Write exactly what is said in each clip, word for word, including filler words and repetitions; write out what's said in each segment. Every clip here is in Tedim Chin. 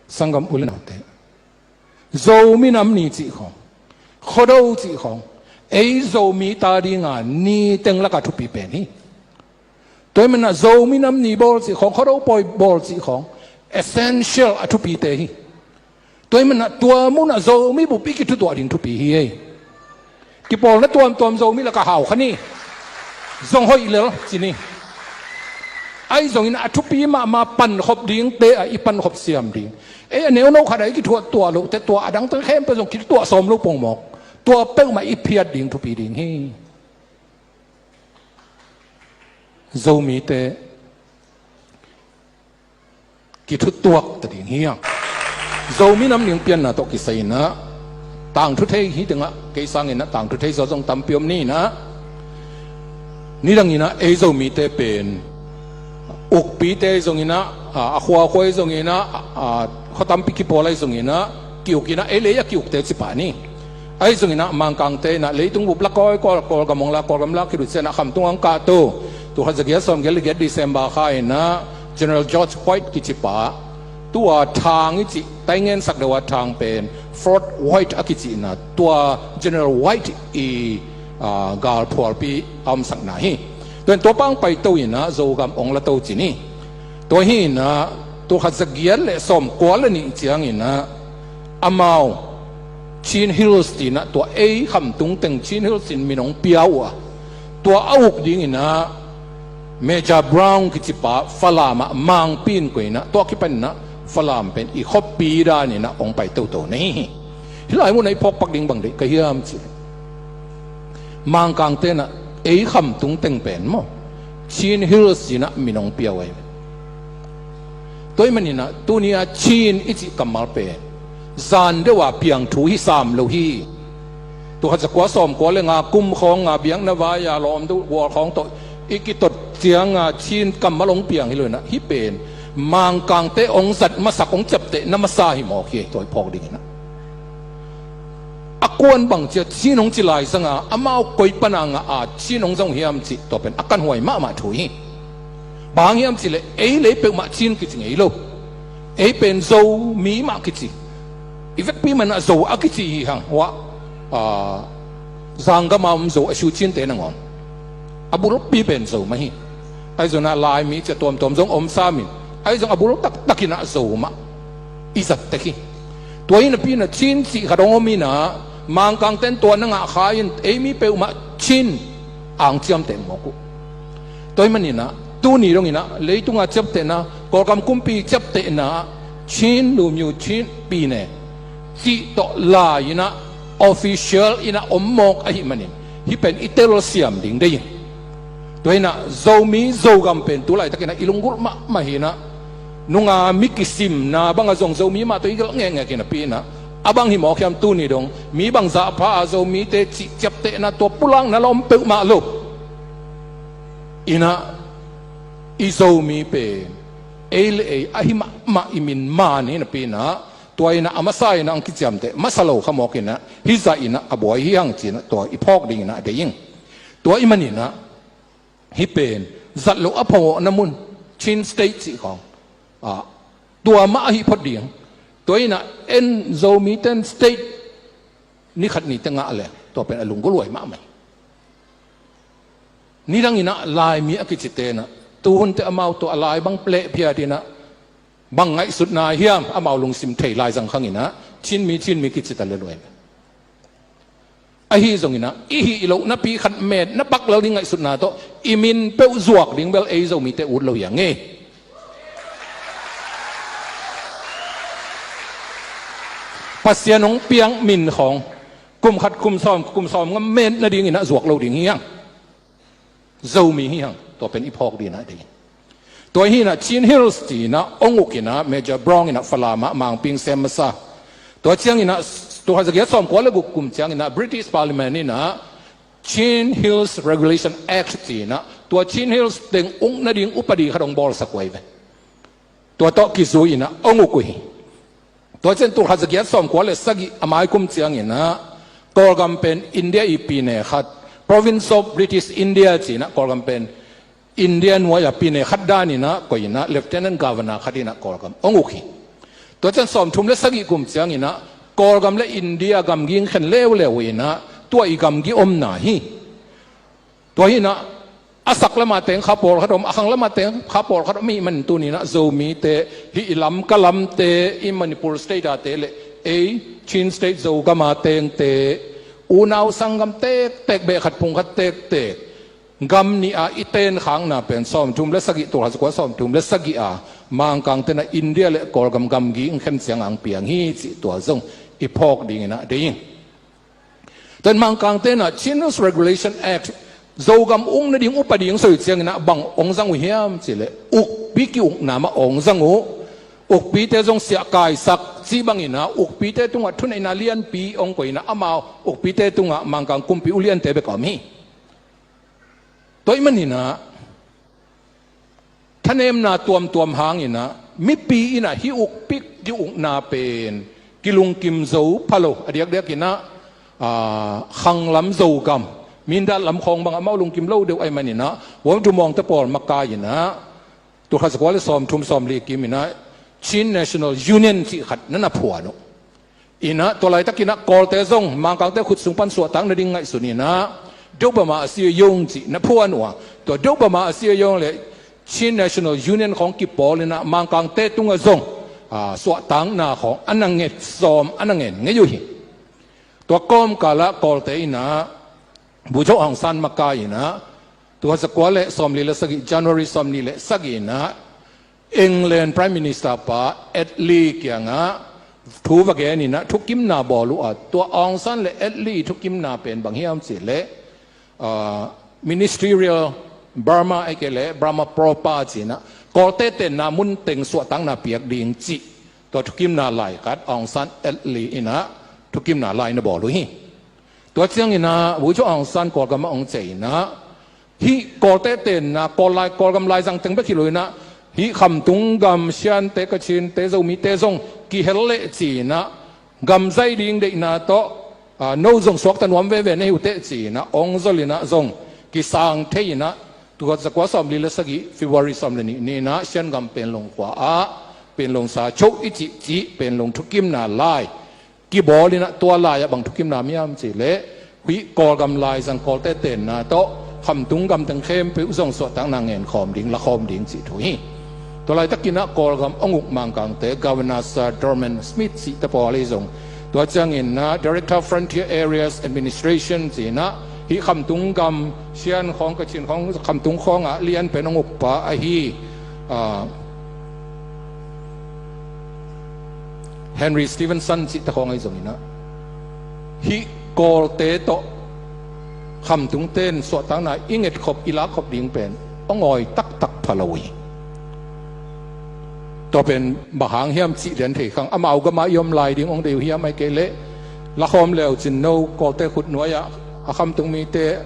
Sanggam u le naute, Zomi Nam Ni cih khawng, Khuado cih khawng, ei Zomi ta dinga ni teng laka thupi pen hi. Tua ahih manin ah Zomi Nam Ni bawl cih khawng, Khuado pawi bawl cih khawng essential a thupite hi. Tua ahih manin ah tua munah Zomi bup i kithutuah ding thupi hi ei. Kipawlna tuamtuam Zomi lakah hau kha ni. Zong hoih lel ci ni. Ahi zongin a thupi mahmah pankhop dingte ah i pankhop siam ding. Ei a neuno khat ah i kithutuah lohte tua a dangte khempeuh zong kithutuah sawm lo pongmawk. Tua peuhmah i phiat ding thupi ding hi. Zomite kithutuak ta ding hi hang. Zomi Nam Ni pianna tawh kisai inah tangthu thei hi tengah kei sanginah tangthu thei zaw zong tampi om ni inah, nidang inah ei Zomite pen ukpite zonginah a, a khuakhua zonginah a, a, khua tampi kipawl ahi zonginah ki-uk inah ei lei a ki-ukte cipah ni. Ahi zonginah Mangkangte inah leitung bup la kawikawi, Kawlgam hong la, Kawlgam la kilut cianah Khamtung hong kahto, tul khat zagiat sawmgiat le giat December kha inah General George White kicipa, tua thang i cih, taingensak deuha thang pen Fort White a kicihna, tua General White i, a, galphualpi a omsakna hi. Tua in tua pang paito inah Zogam hong la to ci ni. Tua hi inah tul khat zagiat le sawmkua le nih cianginah amau Chin Hills tinah tua ei Khamtung teng Chin Hills in min hong pia uh a, tua a uk dinginah Major Brown kicipa Falam ah Mangpi in koih inah tua kipaninah Falam pen i khuapi daninah hong pai toto na hi hi. Hih lai munah i phawkpak ding bang deih ka hiam cih leh Mangkangte inah ei Khamtung teng pen maw Chin Hills inah min hong pia uh ahi. Tua ahih maninah tuni-a Chin i cih kammal pen zan deuha piang thu hi sam lo hi. Tul khat zakua sawmkua le nga kum khawng a biakna vai-a lawm deuh gual khawng tawh i kitot cianga Chin kammal hong piang hi lo inah hih pen Mangkangte hong zat masak hong ciaptehna masa hi mawk hi. Tua i phawk dinginah a kuan bang cia Chin hong ci lai zanga amau koi pana ngah a Chin hong zong hiam cih tua pen a kanhuai mahmah thu hi. Bang hang hiam cihleh ei lei peuhmah Chin kici ngei lo. Ei pen Zomi mah kici. I vekpi manah Zo a kici hi hang. Huah, a, Zanggam a om Zo a shu Chinte nangawn a bulpi pen Zo mah hi. Ahi zongah Laimi cia tuamtuam zong om samin ahi zong a bul taktakinah Zo mah i zat tek hi. Tua hi napi inah Chin cih khat hong om inah Mangkangte in tua na ngah kha in ei mi peuhmah Chin ang ciamteh mawk uh. Tua ahih maninah tuni donginah leitunga ciaptehna, Kawlgam kumpi ciaptehna, Chin lumyo Chin pine cih tawh lai inah official inah om mawk ahih manin hih pen i telsiam ding deih in. Tua inah Zomi Zogam pen tu laitakinah i lunggulh mahmah hi inah nunga mi kisimna banga zong Zomi mah tawh i gelh ngekngek hi napi inah a bang hi mawk hiam tuni dong mi bang zahpha a Zomite cih ciaptehna tua pulakna la om peuhmah lo. Inah i Zomi pen ei le ei ahi mahmah i min man hi napi inah tua inah a masa inah ang kiciamteh masa lo kha mawk inah hih zah inah a buai hi hang ci inah tua i phawk dinginah a deih ing. Tua ahih maninah hih pen zat loh a phawkna mun Chin State cih khawng, a, tua mah ahi phot ding. Tua inah en Zomite in state ni khat ni teng ngah le tua pen a lunggulhhuai mahmah hi. Nidang inah Laimi a kicite inah tuhunte amau tawh a lai bang pleh phiat inah bang ngaihsutna hiam amau lungsim thei lai zang khang inah Chinmi Chinmi kici ta le luai. Ahi zonginah i hih loh napi khat met na pak lel ding ngaihsutna tawh i min peuh zuak ding bel ei Zomite ut lo hi a ngei. Pasian hong piak min khawng kum khat kum sawm kum sawm nga met nadinginah zuak lo ding hi hang. Zomi hi hang. Tua pen i phawk dinah ding. Tua hi inah Chin Hills ci inah hong uk inah Major Brown inah Falam ah Mangpi in sem masa. Tua cianginah tul khat zagiat sawmkua le guk kum cianginah British Parliament inah Chin Hills Regulation Act ci inah tua Chin Hills teng uk nading upadi khat hong bawlsak uh ahi ve. Tua tawh kizui inah hong uk uh hi. Tua ciang tul khat zagiat sawmkua le sagih a mai kum cianginah Kawlgam pen India i pine khat, Province of British India ci inah Kawlgam pen India nuai-a pine khat daninah koih inah Lieutenant Governor khat inah Kawlgam hong uk hi. Tua ciang sawmthum le sagih kum cianginah Kawlgam le India gamgi in khen leuleu inah tua i gamgi omna hi. Tua hinah a sak lama teng kha pawlkhat om, a khang lama teng kha pawlkhat om i hih manin tuninah Zomite, hih i Lamka lamte, i Manipur state ate le ei Chin state Zogama tengte, unau sanggam tektek, beh khat phung khat tektek, gam nih a i tenkhakna pen sawmthum le sagih, tul khat za kua sawmthum le sagih a Mangkang tenah India le Kawlgam gamgi in khen ciang ang piang hi cih tua zong i phawk dinginah dei ing. Tua in Mangkang tenah Chin Hills Regulation Act Zogam uk nading upa ding soi cianginah bang ong zang uh hiam cihleh ukpi ki-ukna mah ong zang uh. Ukpite zong siahkaisak cih banginah ukpite tungah thuneihna lianpi ong koihinah amau ukpite tungah Mangkang kumpi uliante bek a om hi. Tua ahih maninah thanemna tuamtuam hanginah mipi inah hih ukpi ki-ukna pen kilungkim zo pha lo, a diakdiakinah khanglam Zogam, Mindat lam khawng bang amau lungkim lo deuh ahih maninah World Tumawngte pawl makai inah tul khat za kua le sawmthum sawmli kiminah Chin National Union cih khat na na phuan uh. Inah tua laitakinah Kawlte zong Mangkangte khut sung pan suahtak nading ngaihsun inah Deuh Bama a sia yong cih na phuan uh a, tua Deuh Bama a sia yong le Chin National Union khawng kipawl inah Mangkangte tungah zong suahtakna khawng a na nget sawm, a na ngen ngei uh hi. Tua kawmkalah Kawlte inah Bogyoke Aung San makai inah tul khat za kua le sawmli le sagih, January sawmnih le sagih inah England Prime Minister pa Attlee kiangah thu va gen inah thukimna bawl uh a, tua Aung San le Attlee thukimna pen bang hiam cihleh Ministerial Burma ahih kei leh Burma Proper ci inah Kawlte tenna mun teng suahtakna piak ding cih tua thukimna lai khat Aung San Attlee inah thukimna lai na bawl uh hi. Tua cianginah Bogyoke Aung San Kawlgam ah ong ciah inah hih Kawlte tenna Kawl lai, Kawlgam laizang teng bek hi lo inah hih khamtung gam Shante, Kachinte, Zomite zong kihel leh ci inah gam zai ding deihna tawh no zong suakta nuam veve na hi uh teh ci inah ong zol inah zong kisang thei inah tul khat za kua sawmli le sagih February sawm le nih ni inah Shan gam Panglong khua ah Panglong sa choh i cih cih Panglong thukimna lai kibawl inah tua lai-ah bang thukimna miam cihleh hih Kawlgam laizang Kawlte tenna tawh khamtung gam teng khempeuh zong suahtakna ngenkhawm ding, lakhawm ding cih thu hi. Tua laitakinah Kawlgam ong uk Mangkangte Governor Sir Dorman Smith cihte pawl ahi zong, tua cianginah Director Frontier Areas Administration ci inah hih khamtung gam Shan khawng, Kachin khawng, khamtung khawngah lian pen ong ukpa ahi Henry Stevenson cihte khawng ahi zonginah hih Kawlte tawh khamtungte in suahtakna i ngetkhop, i lakkhop ding pen ong awi taktak pha lo uh hi. Tua pen bang hang hiam cih lian thei khang, amau gamah i om lai ding ong dei uh hiam, ahih kei leh lakhawm leu cin no Kawlte khut nuai-ah a khamtung mite,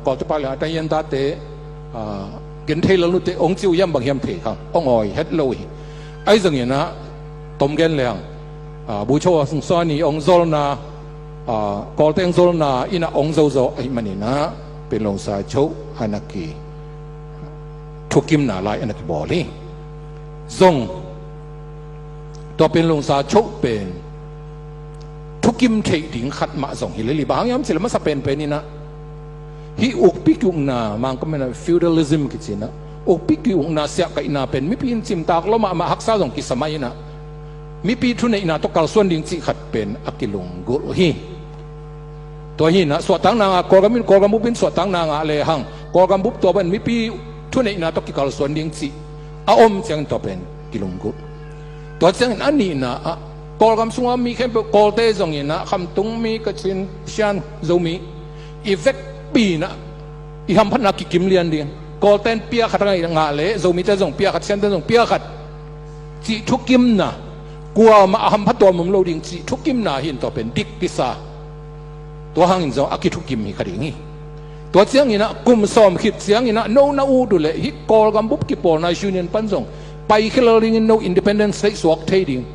Kawlte pale a tahian tate gen thei lo nute ong ci uh hiam, bang hiam thei khang, ong awi het lo uh hi. Ahi zonginah tom gen leng Bogyoke Aung San i ong zolna, Kawlte ong zolna inah ong zozo ahih maninah Panglong sa choh a na ki thukimna lai a na kibawl hi. Zong tua Panglong sa choh pen thukim theih ding khat mah zong hi lel hi. Bang hang hiam cihleh masa penpen inah hih ukpi ki-ukna, Mangkam inah feudalism kici inah ukpi ki-ukna siahkaihna pen mipi in cimtak lua mahmah, haksa zong kisa mai inah mipi thuneihna tawh kalsuan ding cih khat pen a kilunggulh uh hi. Tua hi inah suahtakna ngah, Kawlgam in, Kawlgam bup in suahtakna ngah lehang Kawlgam bup tua bang mipi thuneihna tawh kikalsuan ding cih a om ciangin tua pen kilunggulh. Tua ciangin a nihna ah Kawlgam sunga mi khempeuh, Kawlte zonginah khamtung mi, Kachin, Shan, Zomi i vekpi inah i hamphatna kikim lian ding. Kawlte in pia khat a ngah leh Zomite zong pia khat, Shante zong pia khat cih thukimna, kuamah a hampha tuam om lo ding cih thukimna hi in tua pen dik kisa. Tua hangin zong a kithukim hi kha ding hi. Tua cianginah kum sawm khit cianginah no na ut uh leh hih Kawlgam bup kipawlna union pan zong paikhia lel dingin no independent state suak thei ding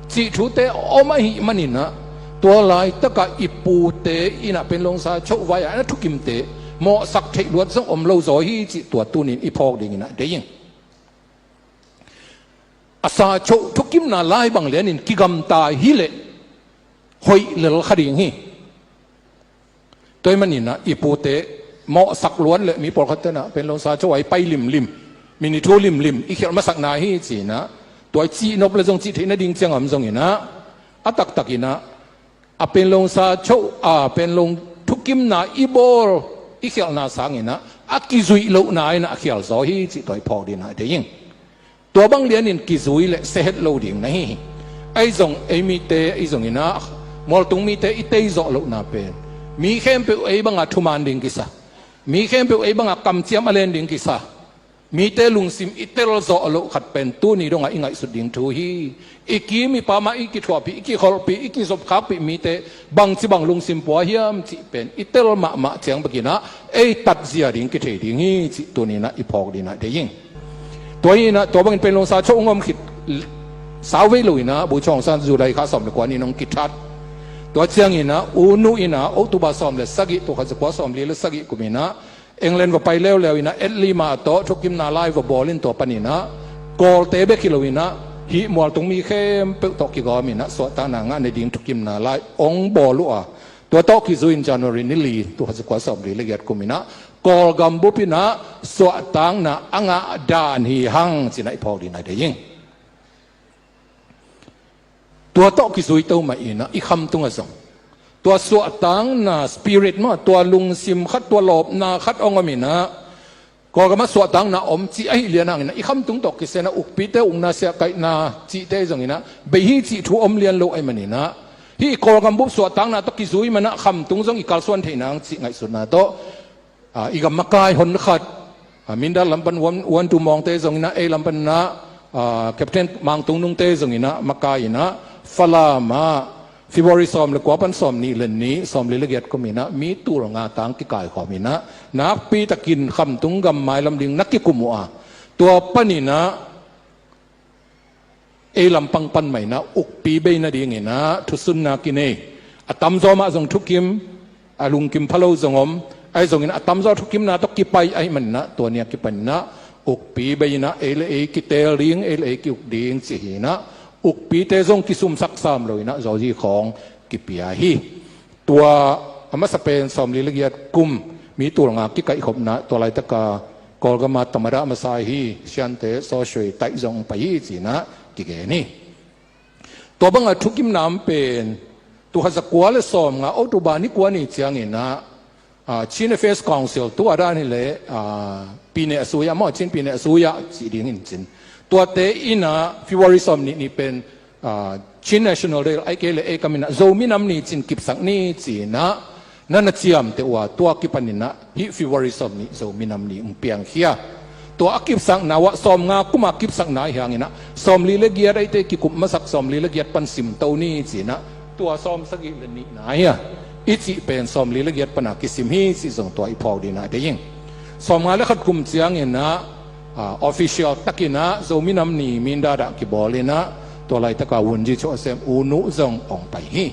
cih thute om ahih maninah tua laitakah i pute inah Panglong sa choh vai-ah a na thukimte mawhsak theih luat zong om lo zaw hi cih tua tunin i phawk dinginah dei ing. A sa choh thukimna lai bang lianin kigamta hileh hoih lel kha ding hi. Tua ahih maninah i pute mawhsak luat le mi pawlkhat tenah Panglong sa choh ah i pai limlim, minute thu limlim i khialh masakna hi cinah, tua i cihnop le zong cih theih nading ciang a om zonginah, a taktakinah a Panglong sa choh a Panglong thukimna i bawl i khialhna sanginah a kizuih lohna inah a khial zaw hi cih tua i phawk dinah deih ing. Tua bang lianin kizui le sia het lo ding na hi hi. Ahi zong ei mite, ei zonginah mualtung mite i tei zawh lohna pen mi khempeuh ei banga thuman ding kisa, mi khempeuh ei banga kamciam a len ding kisa, mite lungsim i tel zawh loh khat pen tuni dongah i ngaihsut ding thu hi. I kim i pam ah i kithuahpih, i kikholhpih, i kizopkhakpih mite bangci bang lungsim pua hiam cih pen i tel mahmah ciang bekinah ei tatzia ding kithei ding hi cih tuninah i phawk dinah deih ing. Tua hinah tua bangin Panglong sa choh hong om khit sau vei loinah Bogyoke Aung San July kha sawm le kua ni-in hong kithat. Tua cianginah U Nu inah October sawm le sagih, tul khat za kua sawmli le sagih kuminah England va pai leuleu inah Attlee ma tawh thukimna lai va bawl in, tua paninah Kawlte bek hi loinah hih mualtung mi khempeuh tawh kigawm inah suahtakna ngah nading thukimna lai hong bawl uh a, tua tawh kizui in January ni li, tul khat za kua sawmli le giat kuminah Kawlgam bup inah suahtakna a ngah dan hi hang cinah i phawk dinah deih ing. Tua tawh kizui to mah inah i khamtung ah zong tua suahtakna spirit mah, tua lungsim khat, tua lawpna khat hong om inah Kawlgam ah suahtakna om cih ahih lian hanginah i khamtung tawh kisai inah ukpite ukna, siahkaihna cihte zonginah bei hi cih thu om lian lo ahih maninah hih Kawlgam bup suahtakna tawh kizui manah khamtung zong i kalsuan theih nang cih ngaihsutna tawh, a, i gam makai honkhat, a, Mindat lam pan One, One Two Mawngte zonginah, ei lam paninah, a, Captain Mang Tung Nungte zonginah makai inah Falam ah February sawm le kua pan sawm nih le nih, sawmli le giat kuminah mi tul nga tang kikaikhawm inah nakpitakin khamtung gam mailam ding na kikum uh a, tua paninah ei lampang pan mah inah ukpi bei nadinginah thusunna kinei. A tamzaw mah zong thukim, a lungkim pha lo zong om. Ahi zongin a tamzaw thukimna tawh kipai ahih maninah tua ni a kipaninah ukpi bei inah ei le ei kiteel ding, ei le ei ki-uk ding cih hinah ukpite zong kisumsak sam loinah zawzi khawng kipia hi. Tua a masa pen sawmli le giat kum mi tul nga kikaihkhopna tua laitaka Kawlgam ah tamada masa hi, Siante, Sawswe, Taih zong pai hi cinah kigen hi. Tua banga thukimna om pen tul khat za kua le sawm nga October ni kua ni cianginah, a, Chin Affairs Council, tua dan hileh, a, pine a sui ah maw, Chin pine a sui ah cih ding in cin, tuate inah February sawm nih ni pen, a, Chin National Day, ahih kei leh ei kam inah Zo minam ni cin kipsak ni cinah na na ciamteh uh a, tua kipaninah hih February sawm nih Zo minam ni hong piangkhia. Tua a kipsakna uh ah sawm nga kum a kipsakna hi hanginah sawmli le giat ahihte kikup masak sawmli le giat pan simto ni cinah tua sawm sagih le nihna hi a, i cih pen sawmli le giat pana kisim hi cih zong tua i phawk dinah deih ing. Sawm nga le khat kum cianginah, a, official takinah Zo minam ni Mindat ah kibawl inah tua laitaka Wungyi Choesem U Nu zong hong pai hi.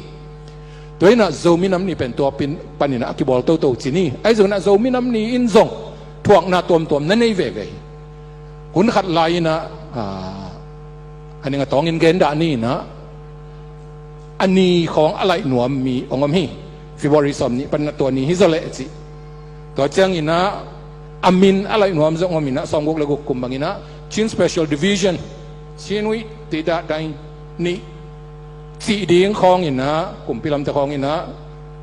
Tua inah Zo minam ni pen tua pin paninah a kibawl toto cin hi. Ahi zonginah Zo minam ni in zong thuakna tuamtuam na nei veve hi. Hun khat lai inah, a, a ning a tawngin gen dah ni inah a ni khawng a laih nuam mi hong om hi. February sawm nih paninah tua ni hi zaw leh cih. Tua cianginah a min a laih nuam zong om inah sawm guk le guk kum banginah Chin Special Division, Chin Wei Tida Dai Ni cih ding khawnginah kumpi lamte khawnginah,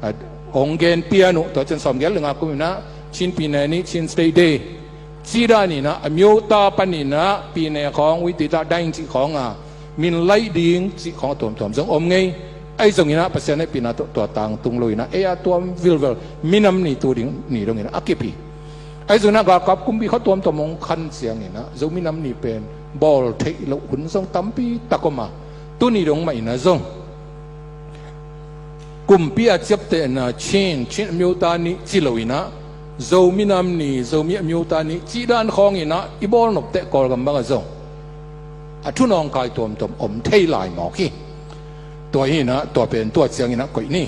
a, hong gen pian uh. Tua ciang sawm giat le nga kum inah Chin pine ni, Chin State Day cih dan inah a myo ta paninah pine khawng, Wei Tida Dai cih khawnga min laih ding cih khawng a tuamtuam zong om ngei. Ahi zonginah Pasian hehpihna tawh tua tangtung loinah ei a tuam vilvel minam ni tu ding ni donginah a kip hi. Ahi zonginah galkap kumpi kha tuamtuam hong khan cianginah Zo minam ni pen bawl theih loh hun zong tampi tak om a, tuni dong mah inah zong kumpi a ciaptehna Chin, Chin a myo ta ni ci loinah Zo minam ni, Zomi a myo ta ni cih dan khawnginah i bawl nopteh Kawlgam bangah zong a thu nawngkai tuamtuam om thei lai mawk hi. Tua hinah tua pen tua cianginah koih ni.